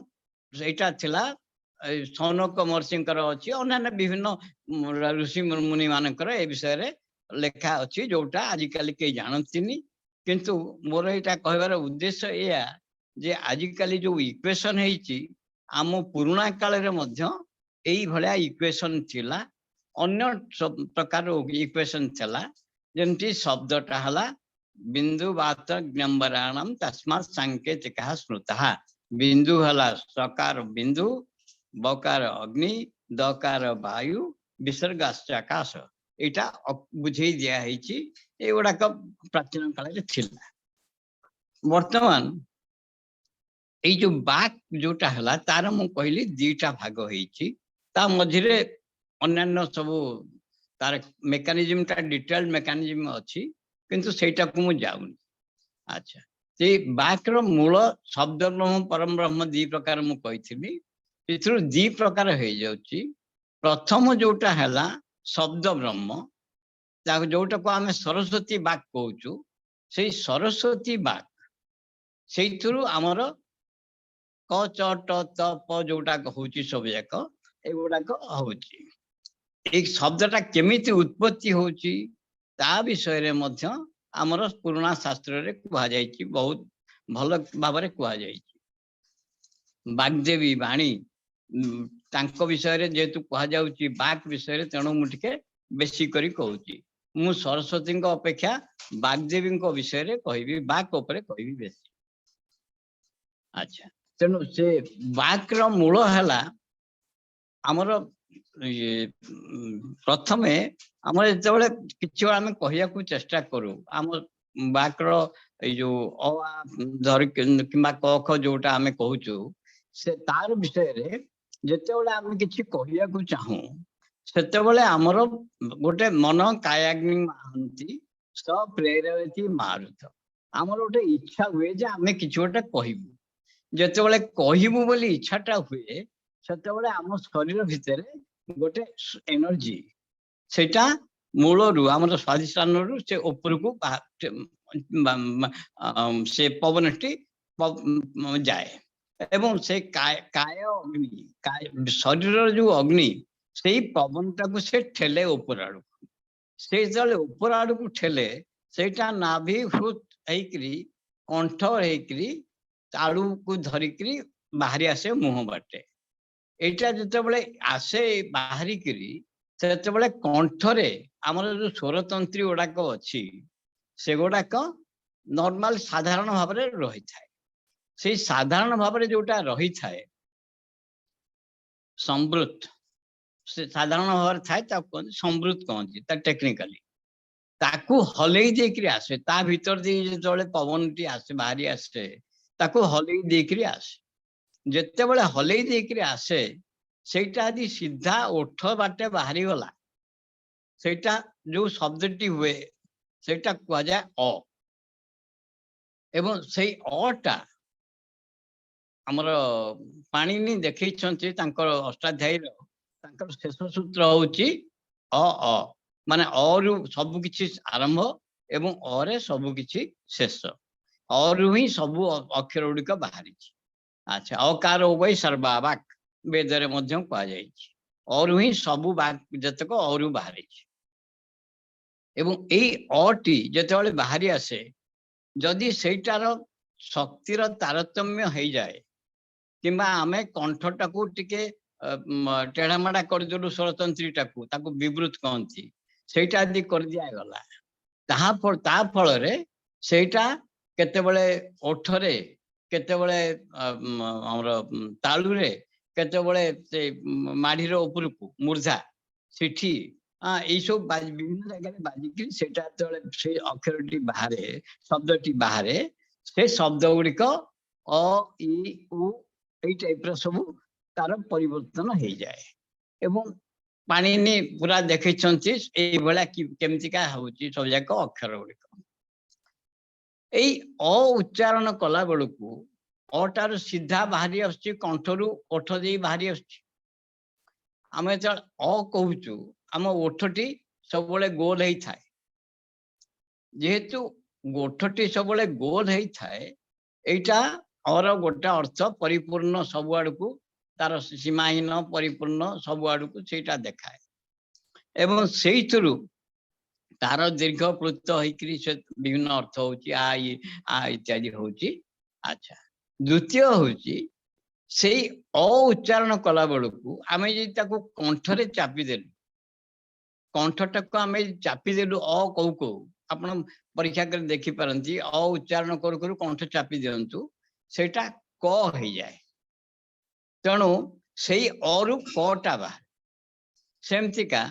ସେଇଟା ଥିଲା ଏଇ ସୌନକ ମହର୍ଷିଙ୍କର ଅଛି, ଅନ୍ୟାନ୍ୟ ବିଭିନ୍ନ ଋଷି ମୁନି ମାନଙ୍କର ଏ ବିଷୟରେ ଲେଖା ଅଛି, ଯୋଉଟା ଆଜିକାଲି କେହି ଜାଣନ୍ତିନି। କିନ୍ତୁ ମୋର ଏଇଟା କହିବାର ଉଦ୍ଦେଶ୍ୟ ଏଇଆ ଯେ ଆଜିକାଲି ଯୋଉ ଇକ୍ୱେସନ ହେଇଛି, ଆମ ପୁରୁଣା କାଳରେ ମଧ୍ୟ ଏଇଭଳିଆ ଇକ୍ୱେସନ ଥିଲା, ଅନ୍ୟ ପ୍ରକାର ଇକ୍ୱେସନ ଥିଲା। ଯେମିତି ଶବ୍ଦଟା ହେଲା ବିନ୍ଦୁ ବାତ ଜ୍ଞମ୍ବରାଣମ ତସ୍ମାତ୍ ସାଙ୍କେତିକା ସ୍ମୃତା। ବିନ୍ଦୁ ହେଲା ସକାର ବିନ୍ଦୁ, ବକାର ଅଗ୍ନି, ଦକାର ବାୟୁ, ବିସର୍ଗାଶ୍ଚ ଆକାଶ। ଏଇଟା ବୁଝେଇ ଦିଆ ହେଇଛି। ଏଇଗୁଡାକ ପ୍ରାଚୀନ କାଳରେ ଥିଲା। ବର୍ତ୍ତମାନ ଏଇ ଯୋଉ ବାକ୍ ଯୋଉଟା ହେଲା, ତାର ମୁଁ କହିଲି ଦିଟା ଭାଗ ହେଇଛି। ତା ମଝିରେ ଅନ୍ୟାନ୍ୟ ସବୁ ତାର ମେକାନିଜିମଟା, ଡିଟେଲ ମେକାନିଜିମ ଅଛି, କିନ୍ତୁ ସେଇଟାକୁ ମୁଁ ଯାଉନି। ଆଚ୍ଛା, ସେଇ ବାକ୍ର ମୂଳ ଶବ୍ଦ ବ୍ରହ୍ମ, ପରମ ବ୍ରହ୍ମ ଦି ପ୍ରକାର ମୁଁ କହିଥିଲି। ସେଥିରୁ ଦି ପ୍ରକାର ହେଇଯାଉଛି। ପ୍ରଥମ ଯୋଉଟା ହେଲା ଶବ୍ଦ ବ୍ରହ୍ମ, ତାକୁ ଯୋଉଟାକୁ ଆମେ ସରସ୍ୱତୀ ବାକ୍ କହୁଛୁ। ସେଇ ସରସ୍ୱତୀ ବାକ୍, ସେଇଥିରୁ ଆମର କ, ଚ, ଟ, ତ, ପ ଯୋଉଟା ହଉଛି, ସବୁ ଯାକ ଏଗୁଡାକ ହଉଛି। ଏଇ ଶବ୍ଦଟା କେମିତି ଉତ୍ପତ୍ତି ହଉଛି, ତା ବିଷୟରେ ମଧ୍ୟ ଆମର ପୁରୁଣା ଶାସ୍ତ୍ରରେ କୁହାଯାଇଛି, ବହୁତ ଭଲ ଭାବରେ କୁହାଯାଇଛି। ବାଗ୍ଦେବୀ ବାଣୀ, ତାଙ୍କ ବିଷୟରେ ଯେହେତୁ କୁହାଯାଉଛି ବାକ୍ ବିଷୟରେ, ତେଣୁ ମୁଁ ଟିକେ ବେଶୀ କରି କହୁଛି। ମୁଁ ସରସ୍ୱତୀଙ୍କ ଅପେକ୍ଷା ବାଗ୍ଦେବୀଙ୍କ ବିଷୟରେ କହିବି, ବାକ୍ ଉପରେ କହିବି ବେଶୀ। ଆଚ୍ଛା, ତେଣୁ ସେ ବାକ୍ର ମୂଳ ହେଲା ଆମର ଇଏ, ପ୍ରଥମେ ଆମର ଯେତେବେଳେ କିଛି ଆମେ କହିବାକୁ ଚେଷ୍ଟା କରୁ, ଆମ ବାକ୍ର ଏଇ ଯୋଉ ଅ ଆ ଧରି କିମ୍ବା କ ଖ ଯୋଉଟା ଆମେ କହୁଛୁ, ସେ ତାର ବିଷୟରେ ଯେତେବେଳେ ଆମେ କିଛି କହିବାକୁ ଚାହୁଁ, ସେତେବେଳେ ଆମର ଗୋଟେ ମନ କାୟାଗ୍ନି ମହାନ୍ତି ସ ପ୍ରେରୟତି ମାରୁତ। ଆମର ଗୋଟେ ଇଚ୍ଛା ହୁଏ ଯେ ଆମେ କିଛି ଗୋଟେ କହିବୁ। ଯେତେବେଳେ କହିବୁ ବୋଲି ଇଚ୍ଛାଟା ହୁଏ, ସେତେବେଳେ ଆମ ଶରୀର ଭିତରେ ଗୋଟେ ଏନର୍ଜି, ସେଇଟା ମୂଳରୁ ଆମର ସ୍ୱାଧିଷ୍ଠାନରୁ ସେ ଉପରକୁ ସେ ପବନଟି ଯାଏ ଏବଂ ସେ କାୟ ଅଗ୍ନି, ଶରୀରର ଯୋଉ ଅଗ୍ନି, ସେଇ ପବନଟାକୁ ସେ ଠେଲେ ଉପର ଆଡକୁ। ସେ ଯେତେବେଳେ ଉପର ଆଡକୁ ଠେଲେ, ସେଇଟା ନାଭି ହୃତ୍ ହେଇକିରି, କଣ୍ଠ ହେଇକିରି, ତାଳୁକୁ ଧରିକିରି ବାହାରି ଆସେ ମୁହଁ ବାଟେ। ଏଇଟା ଯେତେବେଳେ ଆସେ ବାହାରିକିରି, ସେତେବେଳେ କଣ୍ଠରେ ଆମର ଯୋଉ ସ୍ୱରତନ୍ତ୍ରୀ ଗୁଡାକ ଅଛି, ସେଗୁଡାକ ନର୍ମାଲ ସାଧାରଣ ଭାବରେ ରହିଥାଏ। ସେଇ ସାଧାରଣ ଭାବରେ ଯୋଉଟା ରହିଥାଏ, ସମ୍ବୃତ, ସେ ସାଧାରଣ ଭାବରେ ଥାଏ, ତାକୁ କୁହନ୍ତି ସମ୍ବୃତ କହନ୍ତି ତା ଟେକ୍ନିକାଲି। ତାକୁ ହଲେଇ ଦେଇକିରି ଆସେ। ତା ଭିତର ଦେଇ ଯେତେବେଳେ ପବନଟି ଆସେ, ବାହାରି ଆସେ, ତାକୁ ହଲେଇ ଦେଇକିରି ଆସେ। ଯେତେବେଳେ ହଲେଇ ଦେଇକିରି ଆସେ, ସେଇଟା ଯଦି ସିଧା ଓଠ ବାଟେ ବାହାରିଗଲା, ସେଇଟା ଯୋଉ ଶବ୍ଦଟି ହୁଏ, ସେଇଟା କୁହାଯାଏ ଅ। ଏବଂ ସେଇ ଅ ଟା ଆମର ପାଣିନି ଦେଖେଇଛନ୍ତି ତାଙ୍କର ଅଷ୍ଟାଧ୍ୟାୟୀର ତାଙ୍କର ଶେଷ ସୂତ୍ର ହଉଛି ଅ। ଅ ମାନେ ଅ ରୁ ସବୁ କିଛି ଆରମ୍ଭ ଏବଂ ଅ ରେ ସବୁ କିଛି ଶେଷ। ଅ ରୁ ହିଁ ସବୁ ଅକ୍ଷର ଗୁଡିକ ବାହାରିଛି। ଆଚ୍ଛା, ଅକାର ବୈ ସର୍ବାବାକ୍ ବେଦରେ ମଧ୍ୟ କୁହାଯାଇଛି। ଅ ରୁ ହିଁ ସବୁ ବାକ୍ ଯେତେକ ଅ ରୁ ବାହାରିଛି। ଏବଂ ଏଇ ଅ ଟି ଯେତେବେଳେ ବାହାରି ଆସେ, ଯଦି ସେଇଟାର ଶକ୍ତିର ତାରତମ୍ୟ ହେଇଯାଏ କିମ୍ବା ଆମେ କଣ୍ଠଟାକୁ ଟିକେ ଟେଢାମେଢା କରିଦେଲୁ, ସ୍ୱରତନ୍ତ୍ରୀଟାକୁ, ତାକୁ ବିବୃତ କହନ୍ତି, ସେଇଟା ଯଦି କରିଦିଆଗଲା, ତା ଫଳରେ ସେଇଟା କେତେବେଳେ ଓଠରେ, କେତେବେଳେ ଆମର ତାଳୁରେ, କେତେବେଳେ ସେ ମାଢିର ଉପରକୁ ମୂର୍ଦ୍ଧା ସେଠି, ଏଇସବୁ ବିଭିନ୍ନ ଜାଗାରେ ବାଜିକିରି ସେଇଟା ଯେତେବେଳେ ସେଇ ଅକ୍ଷରଟି ବାହାରେ, ଶବ୍ଦଟି ବାହାରେ, ସେ ଶବ୍ଦ ଗୁଡିକ ଅ, ଇ, ଉ ଏଇ ଟାଇପର ସବୁ ତାର ପରିବର୍ତ୍ତନ ହେଇଯାଏ। ଏବଂ ପାଣିନି ପୁରା ଦେଖେଇଛନ୍ତି ଏଇଭଳିଆ କେମିତିକା ହଉଛି ସବୁ ଯାକ ଅକ୍ଷର ଗୁଡିକ। ଏଇ ଅ ଉଚ୍ଚାରଣ କଲା ବେଳକୁ ଅ ଟାରୁ ସିଧା ବାହାରି ଆସୁଛି, କଣ୍ଠରୁ ଓଠ ଦେଇ ବାହାରି ଆସୁଛି। ଆମେ ଯେତେବେଳେ ଅ କହୁଛୁ, ଆମ ଓଠଟି ସବୁବେଳେ ଗୋଲ ହେଇଥାଏ। ଯେହେତୁ ଓଠଟି ସବୁବେଳେ ଗୋଲ ହେଇଥାଏ, ଏଇଟା ଅର ଗୋଟେ ଅର୍ଥ ପରିପୂର୍ଣ୍ଣ, ସବୁ ଆଡକୁ ତାର ସୀମାହୀନ, ପରିପୂର୍ଣ୍ଣ ସବୁ ଆଡକୁ ସେଇଟା ଦେଖାଏ। ଏବଂ ସେଇଥିରୁ ତାର ଦୀର୍ଘ ପ୍ଲୁତ ହେଇକିରି ସେ ବିଭିନ୍ନ ଅର୍ଥ ହଉଛି, ଆ, ଇ, ଆ ଇତ୍ୟାଦି ହଉଛି। ଆଚ୍ଛା, ଦ୍ୱିତୀୟ ହଉଛି ସେଇ ଅ ଉଚ୍ଚାରଣ କଲା ବେଳକୁ ଆମେ ଯଦି ତାକୁ କଣ୍ଠରେ ଚାପିଦେଲୁ, କଣ୍ଠଟାକୁ ଆମେ ଚାପିଦେଲୁ ଅ କହୁ କହୁ, ଆପଣ ପରୀକ୍ଷା କରି ଦେଖିପାରନ୍ତି, ଅ ଉଚ୍ଚାରଣ କରୁ କରୁ କଣ୍ଠ ଚାପି ଦିଅନ୍ତୁ, ସେଇଟା କ ହେଇଯାଏ। ତେଣୁ ସେଇ ଅ ରୁ କ ଟା ବାହାରେ। ସେମିତିକା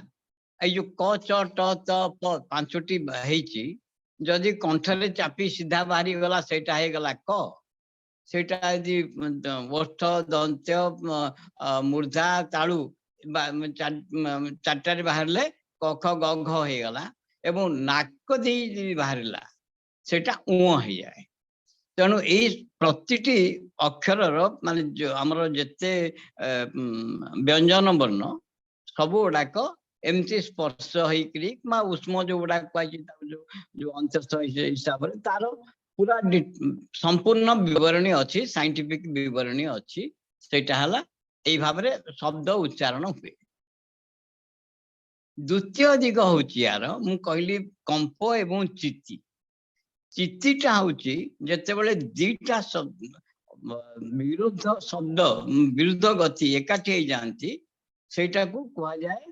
ଏଇ ଯୋଉ କ, ଚ, ଟ, ତ, ପ ପାଞ୍ଚଟି ହେଇଛି, ଯଦି କଣ୍ଠରେ ଚାପି ସିଧା ବାହାରିଗଲା, ସେଇଟା ହେଇଗଲା କ। ସେଇଟା ଯଦି ଓଷ୍ଠ, ଦନ୍ତ୍ୟ, ମୂର୍ଦ୍ଧା, ତାଳୁ ଚାରିଟାରେ ବାହାରିଲେ କ, ଖ, ଗ, ଘ ହେଇଗଲା ଏବଂ ନାକ ଦେଇ ଯଦି ବାହାରିଲା, ସେଇଟା ଉଁ ହେଇଯାଏ। ତେଣୁ ଏଇ ପ୍ରତିଟି ଅକ୍ଷରର, ମାନେ ଆମର ଯେତେ ବ୍ୟଞ୍ଜନ ବର୍ଣ୍ଣ, ସବୁ ଗୁଡାକ ଏମିତି ସ୍ପର୍ଶ ହେଇକିରି କିମ୍ବା ଉଷ୍ମ ଯୋଉ ଗୁଡାକ କୁହାଯାଇଛି, ତାକୁ ଯୋଉ ଯୋଉ ଅନ୍ତସ୍ଥ ହିସାବରେ ତାର ପୁରା ସମ୍ପୂର୍ଣ୍ଣ ବିବରଣୀ ଅଛି, ସାଇଣ୍ଟିଫିକ ବିବରଣୀ ଅଛି। ସେଇଟା ହେଲା ଏଇ ଭାବରେ ଶବ୍ଦ ଉଚ୍ଚାରଣ ହୁଏ। ଦ୍ୱିତୀୟ ଦିଗ ହଉଛି ୟାର, ମୁଁ କହିଲି କମ୍ପ ଏବଂ ଚିତି। ଚିତିଟା ହଉଛି ଯେତେବେଳେ ଦିଟା ବିରୁଦ୍ଧ ଶବ୍ଦ, ବିରୁଦ୍ଧ ଗତି ଏକାଠି ହେଇଯାଆନ୍ତି, ସେଇଟାକୁ କୁହାଯାଏ,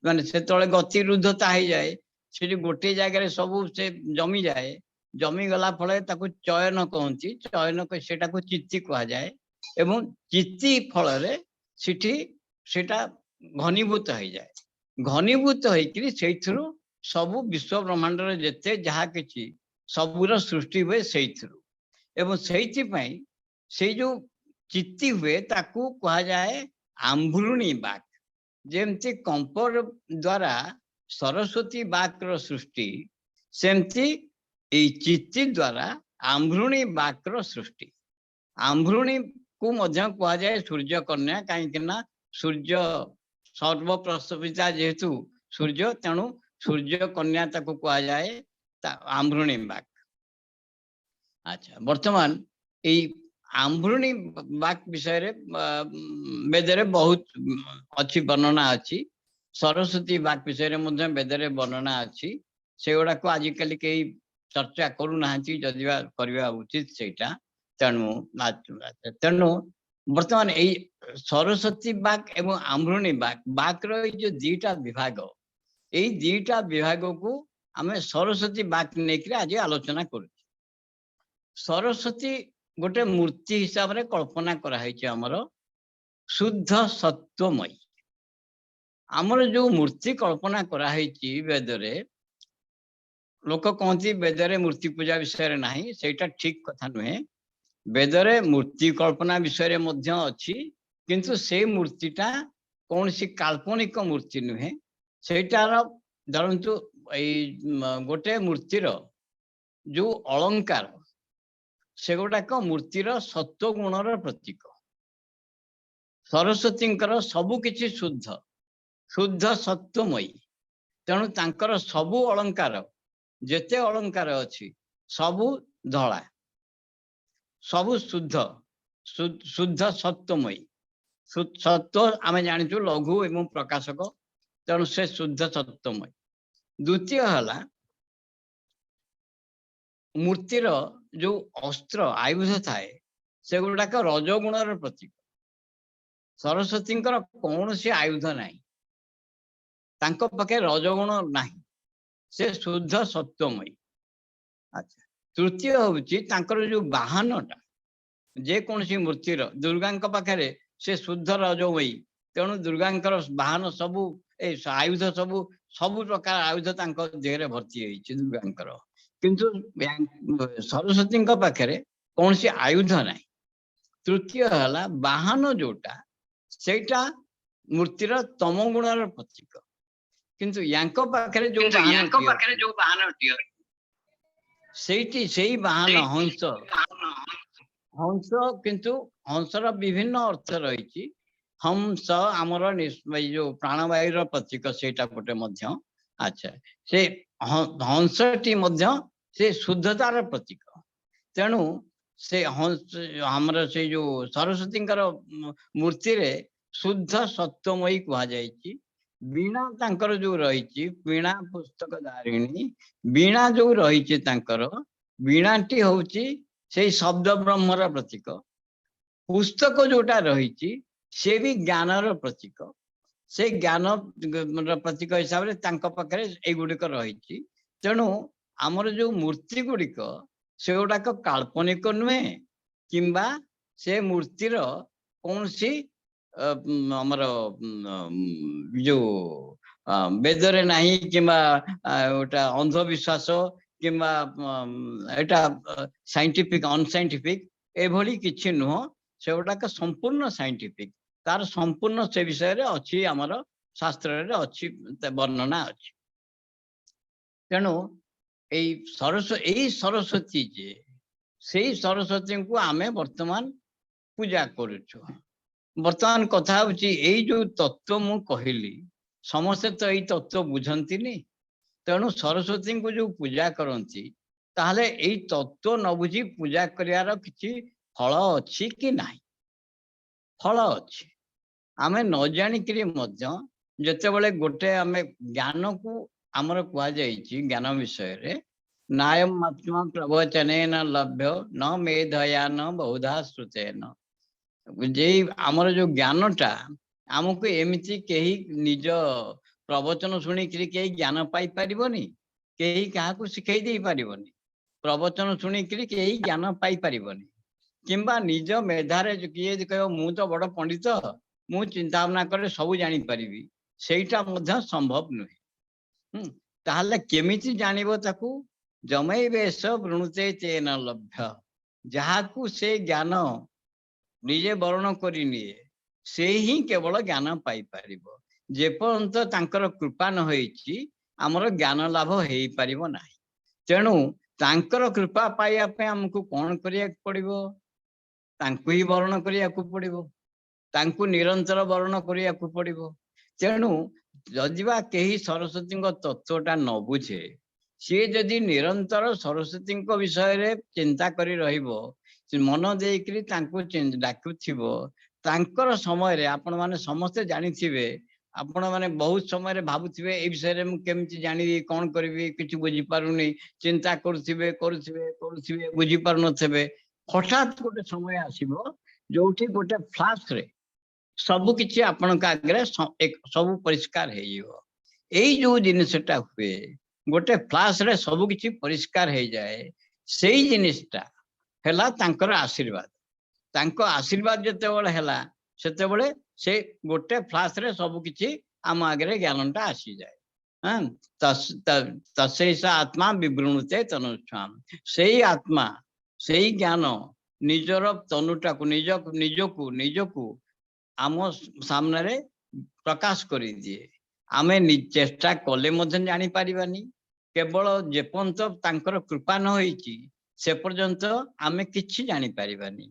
ମାନେ ସେତେବେଳେ ଗତି ରୁଦ୍ଧତା ହେଇଯାଏ, ସେଠି ଗୋଟିଏ ଜାଗାରେ ସବୁ ସେ ଜମିଯାଏ। ଜମିଗଲା ଫଳରେ ତାକୁ ଚୟନ କହନ୍ତି। ଚୟନ, ସେଟାକୁ ଚିତି କୁହାଯାଏ ଏବଂ ଚିତି ଫଳରେ ସେଠି ସେଟା ଘନୀଭୂତ ହେଇଯାଏ। ଘନୀଭୂତ ହେଇକିରି ସେଇଥିରୁ ସବୁ ବିଶ୍ୱ ବ୍ରହ୍ମାଣ୍ଡର ଯେତେ ଯାହା କିଛି ସବୁର ସୃଷ୍ଟି ହୁଏ ସେଇଥିରୁ। ଏବଂ ସେଇଥିପାଇଁ ସେଇ ଯୋଉ ଚିତି ହୁଏ, ତାକୁ କୁହାଯାଏ ଆମ୍ଭୃଣୀ ବାକ୍। ଯେମିତି କମ୍ପର ଦ୍ଵାରା ସରସ୍ୱତୀ ବାକ୍ର ସୃଷ୍ଟି, ସେମିତି ଏଇ ଚିତି ଦ୍ଵାରା ଆମ୍ଭୃଣୀ ବାକ୍ର ସୃଷ୍ଟି। ଆମ୍ଭୃଣୀକୁ ମଧ୍ୟ କୁହାଯାଏ ସୂର୍ଯ୍ୟ କନ୍ୟା, କାହିଁକି ନା ସୂର୍ଯ୍ୟ ସର୍ବପ୍ରସବିତା ଯେହେତୁ ସୂର୍ଯ୍ୟ, ତେଣୁ ସୂର୍ଯ୍ୟ କନ୍ୟା ତାକୁ କୁହାଯାଏ ଆମ୍ଭୃଣୀ ବାକ୍। ଆଚ୍ଛା, ବର୍ତ୍ତମାନ ଏଇ ଆମ୍ଭୃଣୀ ବାକ୍ ବିଷୟରେ ବେଦରେ ବହୁତ ଅଛି, ବର୍ଣ୍ଣନା ଅଛି। ସରସ୍ୱତୀ ବାକ୍ ବିଷୟରେ ମଧ୍ୟ ବେଦରେ ବର୍ଣ୍ଣନା ଅଛି। ସେଗୁଡାକୁ ଆଜିକାଲି କେହି ଚର୍ଚ୍ଚା କରୁନାହାନ୍ତି, ଯଦି ବା କରିବା ଉଚିତ ସେଇଟା। ତେଣୁ ବର୍ତ୍ତମାନ ଏଇ ସରସ୍ୱତୀ ବାକ୍ ଏବଂ ଆମ୍ଭୃଣୀ ବାକ୍, ବାକ୍ର ଏଇ ଯୋଉ ଦିଟା ବିଭାଗ, ଏଇ ଦିଟା ବିଭାଗକୁ ଆମେ ସରସ୍ୱତୀ ବାକ୍ ନେଇକିରି ଆଜି ଆଲୋଚନା କରୁଛୁ। ସରସ୍ୱତୀ ଗୋଟେ ମୂର୍ତ୍ତି ହିସାବରେ କଳ୍ପନା କରାହେଇଛି ଆମର, ଶୁଦ୍ଧ ସତ୍ୱମୟୀ। ଆମର ଯୋଉ ମୂର୍ତ୍ତି କଳ୍ପନା କରାହେଇଛି ବେଦରେ, ଲୋକ କହନ୍ତି ବେଦରେ ମୂର୍ତ୍ତି ପୂଜା ବିଷୟରେ ନାହିଁ, ସେଇଟା ଠିକ କଥା ନୁହେଁ। ବେଦରେ ମୂର୍ତ୍ତି କଳ୍ପନା ବିଷୟରେ ମଧ୍ୟ ଅଛି, କିନ୍ତୁ ସେଇ ମୂର୍ତ୍ତିଟା କୌଣସି କାଳ୍ପନିକ ମୂର୍ତ୍ତି ନୁହେଁ। ସେଇଟାର ଧରନ୍ତୁ ଏଇ ଗୋଟେ ମୂର୍ତ୍ତିର ଯୋଉ ଅଳଙ୍କାର, ସେଗୁଡାକ ମୂର୍ତ୍ତିର ସତ୍ୱ ଗୁଣର ପ୍ରତୀକ। ସରସ୍ୱତୀଙ୍କର ସବୁ କିଛି ଶୁଦ୍ଧ, ଶୁଦ୍ଧ ସତ୍ୱମୟୀ। ତେଣୁ ତାଙ୍କର ସବୁ ଅଳଙ୍କାର, ଯେତେ ଅଳଙ୍କାର ଅଛି, ସବୁ ଧଳା, ସବୁ ଶୁଦ୍ଧ, ଶୁଦ୍ଧ ସତ୍ୱମୟୀ। ସତ୍ୱ ଆମେ ଜାଣିଛୁ ଲଘୁ ଏବଂ ପ୍ରକାଶକ, ତେଣୁ ସେ ଶୁଦ୍ଧ ସତ୍ୱମୟୀ। ଦ୍ୱିତୀୟ ହେଲା ମୂର୍ତ୍ତିର ଯୋଉ ଅସ୍ତ୍ର ଆୟୁଧ ଥାଏ, ସେଗୁଡାକ ରଜଗୁଣର ପ୍ରତୀକ। ସରସ୍ୱତୀଙ୍କର କୌଣସି ଆୟୁଧ ନାହିଁ, ତାଙ୍କ ପାଖେ ରଜଗୁଣ ନାହିଁ, ସେ ଶୁଦ୍ଧ ସତ୍ୱମୟୀ। ଆଚ୍ଛା, ତୃତୀୟ ହଉଛି ତାଙ୍କର ଯୋଉ ବାହନଟା, ଯେକୌଣସି ମୂର୍ତ୍ତିର, ଦୁର୍ଗାଙ୍କ ପାଖରେ ସେ ଶୁଦ୍ଧ ରଜମୟୀ, ତେଣୁ ଦୁର୍ଗାଙ୍କର ବାହନ ସବୁ, ଏ ଆୟୁଧ ସବୁ, ସବୁ ପ୍ରକାର ଆୟୁଧ ତାଙ୍କ ଦେହରେ ଭର୍ତ୍ତି ହେଇଛି ଦୁର୍ଗାଙ୍କର। କିନ୍ତୁ ସରସ୍ୱତୀଙ୍କ ପାଖରେ କୌଣସି ଆୟୁଧ ନାହିଁ। ତୃତୀୟ ହେଲା ବାହନ ଯୋଉଟା, ସେଇଟା ମୂର୍ତ୍ତିର ତମ ଗୁଣର ପ୍ରତୀକ। କିନ୍ତୁ ୟାଙ୍କ ପାଖରେ ଯୋଉ କିନ୍ତୁ ୟାଙ୍କ ବାହନଟି ପାଖରେ ଅଛି, ଯୋଉ ବାହନଟି ଅଛି, ସେଇଠି ସେଇ ବାହନ ସେଇଠି ହଂସ। ହଂସ, କିନ୍ତୁ ହଂସର ବିଭିନ୍ନ ଅର୍ଥ ରହିଛି। ହଂସ ଆମର ଏଇ ଯୋଉ ପ୍ରାଣବାୟୁର ପ୍ରତୀକ, ସେଇଟା ଗୋଟେ ମଧ୍ୟ। ଆଚ୍ଛା, ସେ ହଂସଟି ମଧ୍ୟ ସେ ଶୁଦ୍ଧତାର ପ୍ରତୀକ। ତେଣୁ ସେ ହଂସ, ଆମର ସେଇ ଯୋଉ ସରସ୍ୱତୀଙ୍କର ମୂର୍ତ୍ତିରେ ଶୁଦ୍ଧ ସତ୍ୱମୟୀ କୁହାଯାଇଛି। ବୀଣା ତାଙ୍କର ଯୋଉ ରହିଛି, ବୀଣା ପୁସ୍ତକ ଧାରିଣୀ, ବୀଣା ଯୋଉ ରହିଛି ତାଙ୍କର, ବୀଣାଟି ହଉଛି ସେଇ ଶବ୍ଦ ବ୍ରହ୍ମର ପ୍ରତୀକ। ପୁସ୍ତକ ଯୋଉଟା ରହିଛି, ସେ ବି ଜ୍ଞାନର ପ୍ରତୀକ। ସେ ଜ୍ଞାନ ର ପ୍ରତୀକ ହିସାବରେ ତାଙ୍କ ପାଖରେ ଏଇଗୁଡିକ ରହିଛି। ତେଣୁ ଆମର ଯୋଉ ମୂର୍ତ୍ତି ଗୁଡିକ, ସେଗୁଡାକ କାଳ୍ପନିକ ନୁହେଁ କିମ୍ବା ସେ ମୂର୍ତ୍ତିର କୌଣସି ଆମର ଯୋଉ ବେଦରେ ନାହିଁ କିମ୍ବା ଗୋଟା ଅନ୍ଧବିଶ୍ୱାସ କିମ୍ବା କିମ୍ବା ଏଇଟା ସାଇଣ୍ଟିଫିକ, ଅନସାଇଣ୍ଟିଫିକ, ଏଭଳି କିଛି ନୁହଁ। ସେଗୁଡାକ ସମ୍ପୂର୍ଣ୍ଣ ସାଇଣ୍ଟିଫିକ। ତାର ସମ୍ପୂର୍ଣ୍ଣ ସେ ବିଷୟରେ ଅଛି, ଆମର ଶାସ୍ତ୍ରରେ ଅଛି, ବର୍ଣ୍ଣନା ଅଛି। ତେଣୁ ଏଇ ସରସ୍ୱତୀ ଯେ, ସେଇ ସରସ୍ୱତୀଙ୍କୁ ଆମେ ବର୍ତ୍ତମାନ ପୂଜା କରୁଛୁ। ବର୍ତ୍ତମାନ କଥା ହଉଛି, ଏଇ ଯୋଉ ତତ୍ତ୍ୱ ମୁଁ କହିଲି, ସମସ୍ତେ ତ ଏଇ ତତ୍ତ୍ୱ ବୁଝନ୍ତିନି। ତେଣୁ ସରସ୍ୱତୀଙ୍କୁ ଯୋଉ ପୂଜା କରନ୍ତି, ତାହେଲେ ଏଇ ତତ୍ତ୍ୱ ନ ବୁଝି ପୂଜା କରିବାର କିଛି ଫଳ ଅଛି କି ନାହିଁ? ଫଳ ଅଛି। ଆମେ ନ ଜାଣିକିରି ମଧ୍ୟ ଯେତେବେଳେ ଗୋଟେ ଆମେ ଜ୍ଞାନକୁ, ଆମର କୁହାଯାଇଛି ଜ୍ଞାନ ବିଷୟରେ, ନାୟମ ଆତ୍ମା ପ୍ରବଚନେନ ଲଭ୍ୟ ନ ମେଧୟା ନ ବହୁଧା ଶ୍ରୁତେନ। ଯେ ଆମର ଯୋଉ ଜ୍ଞାନଟା, ଆମକୁ ଏମିତି କେହି ନିଜ ପ୍ରବଚନ ଶୁଣିକିରି କେହି ଜ୍ଞାନ ପାଇପାରିବନି, କେହି କାହାକୁ ଶିଖେଇ ଦେଇ ପାରିବନି। ପ୍ରବଚନ ଶୁଣିକିରି କେହି ଜ୍ଞାନ ପାଇପାରିବନି କିମ୍ବା ନିଜ ମେଧାରେ କିଏ ଯଦି କହିବ, ମୁଁ ତ ବଡ ପଣ୍ଡିତ, ମୁଁ ଚିନ୍ତା ଭାବନା କଲେ ସବୁ ଜାଣିପାରିବି, ସେଇଟା ମଧ୍ୟ ସମ୍ଭବ ନୁହେଁ। ତାହେଲେ କେମିତି ଜାଣିବ ତାକୁ? ଯମୈବେଷ ବୃଣୁତେ ତେନ ଲଭ୍ୟ। ଯାହାକୁ ସେ ଜ୍ଞାନ ନିଜେ ବରଣ କରିନିଏ, ସେ ହିଁ କେବଳ ଜ୍ଞାନ ପାଇପାରିବ। ଯେପର୍ଯ୍ୟନ୍ତ ତାଙ୍କର କୃପା ନ ହେଇଛି, ଆମର ଜ୍ଞାନ ଲାଭ ହେଇପାରିବ ନାହିଁ। ତେଣୁ ତାଙ୍କର କୃପା ପାଇବା ପାଇଁ ଆମକୁ କଣ କରିବାକୁ ପଡିବ? ତାଙ୍କୁ ହିଁ ବରଣ କରିବାକୁ ପଡିବ, ତାଙ୍କୁ ନିରନ୍ତର ବରଣ କରିବାକୁ ପଡିବ। ତେଣୁ ଯଦି ବା କେହି ସରସ୍ୱତୀଙ୍କ ତତ୍ତ୍ୱଟା ନ ବୁଝେ, ସିଏ ଯଦି ନିରନ୍ତର ସରସ୍ୱତୀଙ୍କ ବିଷୟରେ ଚିନ୍ତା କରି ରହିବ, ସେ ମନ ଦେଇକରି ତାଙ୍କୁ ଡାକୁଥିବ, ତାଙ୍କର ସମୟରେ ଆପଣମାନେ ସମସ୍ତେ ଜାଣିଥିବେ, ଆପଣମାନେ ବହୁତ ସମୟରେ ଭାବୁଥିବେ, ଏଇ ବିଷୟରେ ମୁଁ କେମିତି ଜାଣିବି, କଣ କରିବି, କିଛି ବୁଝିପାରୁନି। ଚିନ୍ତା କରୁଥିବେ, କରୁଥିବେ, କରୁଥିବେ, ବୁଝିପାରୁନଥିବେ। ହଠାତ୍ ଗୋଟେ ସମୟ ଆସିବ ଯୋଉଠି ଗୋଟେ ଫ୍ଲାସରେ ସବୁ କିଛି ଆପଣଙ୍କ ଆଗରେ ସବୁ ପରିଷ୍କାର ହେଇଯିବ। ଏଇ ଯୋଉ ଜିନିଷଟା ହୁଏ, ଗୋଟେ ଫ୍ଲାସରେ ସବୁ କିଛି ପରିଷ୍କାର ହେଇଯାଏ, ସେଇ ଜିନିଷଟା ହେଲା ତାଙ୍କର ଆଶୀର୍ବାଦ। ତାଙ୍କ ଆଶୀର୍ବାଦ ଯେତେବେଳେ ହେଲା, ସେତେବେଳେ ସେ ଗୋଟେ ଫ୍ଲାସରେ ସବୁ କିଛି ଆମ ଆଗରେ ଜ୍ଞାନଟା ଆସିଯାଏ। ହଁ, ତସ୍ୟୈଷ ଆତ୍ମା ବିବୃଣୁତେ ତନୁସ୍ୱାମ। ସେଇ ଆତ୍ମା, ସେଇ ଜ୍ଞାନ ନିଜର ତନୁଟାକୁ, ନିଜ ନିଜକୁ ନିଜକୁ ଆମ ସାମ୍ନାରେ ପ୍ରକାଶ କରିଦିଏ। ଆମେ ଚେଷ୍ଟା କଲେ ମଧ୍ୟ ଜାଣିପାରିବାନି। କେବଳ ଯେପର୍ଯ୍ୟନ୍ତ ତାଙ୍କର କୃପା ନ ହେଇଛି, ସେ ପର୍ଯ୍ୟନ୍ତ ଆମେ କିଛି ଜାଣିପାରିବାନି।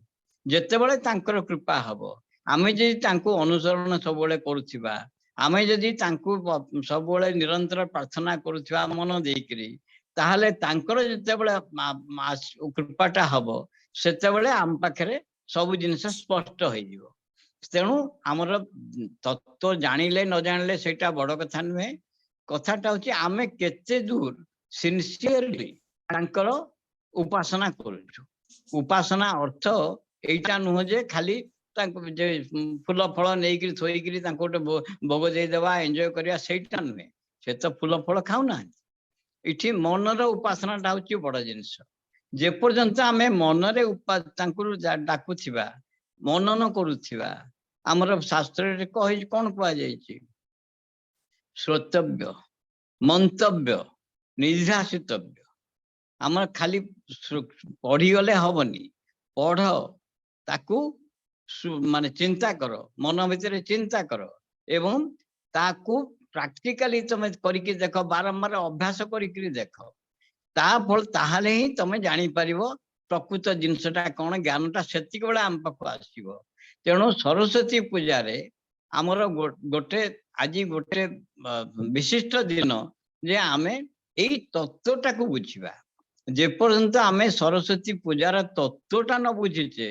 ଯେତେବେଳେ ତାଙ୍କର କୃପା ହବ, ଆମେ ଯଦି ତାଙ୍କୁ ଅନୁସରଣ ସବୁବେଳେ କରୁଥିବା, ଆମେ ଯଦି ତାଙ୍କୁ ସବୁବେଳେ ନିରନ୍ତର ପ୍ରାର୍ଥନା କରୁଥିବା ମନ ଦେଇକିରି, ତାହେଲେ ତାଙ୍କର ଯେତେବେଳେ କୃପାଟା ହବ, ସେତେବେଳେ ଆମ ପାଖରେ ସବୁ ଜିନିଷ ସ୍ପଷ୍ଟ ହେଇଯିବ। ତେଣୁ ଆମର ତତ୍ତ୍ୱ ଜାଣିଲେ ନ ଜାଣିଲେ ସେଇଟା ବଡ କଥା ନୁହେଁ। କଥାଟା ହଉଛି, ଆମେ କେତେ ଦୂର ସିନସିୟରଲି ତାଙ୍କର ଉପାସନା କରୁଛୁ। ଉପାସନା ଅର୍ଥ ଏଇଟା ନୁହଁ ଯେ ଖାଲି ତାଙ୍କୁ ଯେ ଫୁଲ ଫଳ ନେଇକିରି ଥୋଇକିରି ତାଙ୍କୁ ଗୋଟେ ଭୋଗ ଦେଇଦବା, ଏନ୍ଜୟ କରିବା, ସେଇଟା ନୁହେଁ। ସେ ତ ଫୁଲ ଫଳ ଖାଉନାହାନ୍ତି। ଏଠି ମନର ଉପାସନାଟା ହଉଛି ବଡ ଜିନିଷ। ଯେପର୍ଯ୍ୟନ୍ତ ଆମେ ମନରେ ତାଙ୍କୁ ଡାକୁଥିବା, ମନନ କରୁଥିବା, ଆମର ଶାସ୍ତ୍ରରେ କହି କଣ କୁହାଯାଇଛି? ଶ୍ରୋତବ୍ୟ, ମନ୍ତବ୍ୟ, ନିଦିଧ୍ୟାସିତବ୍ୟ। ଆମର ଖାଲି ପଢିଗଲେ ହବନି। ପଢ, ତାକୁ ମାନେ ଚିନ୍ତା କର, ମନ ଭିତରେ ଚିନ୍ତା କର ଏବଂ ତାକୁ ପ୍ରାକ୍ଟିକାଲି ତମେ କରିକି ଦେଖ, ବାରମ୍ବାର ଅଭ୍ୟାସ କରିକିରି ଦେଖ। ତା ଫଳ ତାହେଲେ ହିଁ ତମେ ଜାଣିପାରିବ ପ୍ରକୃତ ଜିନିଷଟା କଣ। ଜ୍ଞାନଟା ସେତିକି ବେଳେ ଆମ ପାଖକୁ ଆସିବ। ତେଣୁ ସରସ୍ୱତୀ ପୂଜାରେ ଆମର ଗୋଟେ ଆଜି ଗୋଟେ ବିଶିଷ୍ଟ ଦିନ ଯେ ଆମେ ଏଇ ତତ୍ତ୍ୱଟାକୁ ବୁଝିବା। ଯେପର୍ଯ୍ୟନ୍ତ ଆମେ ସରସ୍ୱତୀ ପୂଜାର ତତ୍ତ୍ୱଟା ନ ବୁଝିଛେ,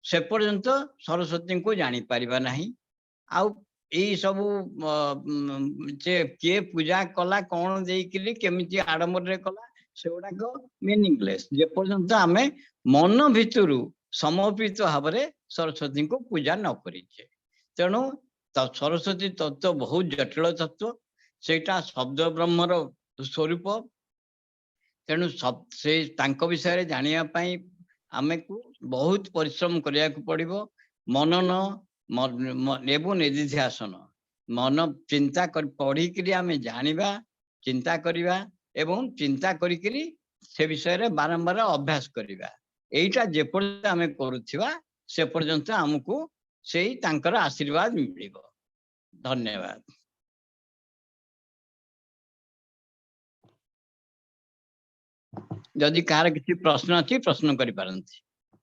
ସେ ପର୍ଯ୍ୟନ୍ତ ସରସ୍ୱତୀଙ୍କୁ ଜାଣିପାରିବା ନାହିଁ। ଆଉ ଏଇ ସବୁ ଯେ କିଏ ପୂଜା କଲା, କଣ ଦେଇକିରି, କେମିତି ଆଡମ୍ବରରେ କଲା, ସେଗୁଡାକ ମିନିଂଲେସ୍, ଯେପର୍ଯ୍ୟନ୍ତ ଆମେ ମନ ଭିତରୁ ସମର୍ପିତ ଭାବରେ ସରସ୍ୱତୀଙ୍କୁ ପୂଜା ନ କରିଛେ। ତେଣୁ ସରସ୍ୱତୀ ତତ୍ତ୍ୱ ବହୁତ ଜଟିଳ ତତ୍ତ୍ୱ। ସେଇଟା ଶବ୍ଦ ବ୍ରହ୍ମର ସ୍ୱରୂପ। ତେଣୁ ସେ ତାଙ୍କ ବିଷୟରେ ଜାଣିବା ପାଇଁ ଆମକୁ ବହୁତ ପରିଶ୍ରମ କରିବାକୁ ପଡିବ। ମନନ ଏବଂ ନିଦିଧ୍ୟାସନ, ମନ ଚିନ୍ତା କରି ପଢିକିରି ଆମେ ଜାଣିବା, ଚିନ୍ତା କରିବା ଏବଂ ଚିନ୍ତା କରିକିରି ସେ ବିଷୟରେ ବାରମ୍ବାର ଅଭ୍ୟାସ କରିବା। ଏଇଟା ଯେପର୍ଯ୍ୟନ୍ତ ଆମେ କରୁଥିବା, ସେ ପର୍ଯ୍ୟନ୍ତ ଆମକୁ ସେଇ ତାଙ୍କର ଆଶୀର୍ବାଦ ମିଳିବ। ଧନ୍ୟବାଦ। ଯଦି କାହାର କିଛି ପ୍ରଶ୍ନ ଅଛି, ପ୍ରଶ୍ନ କରିପାରନ୍ତି।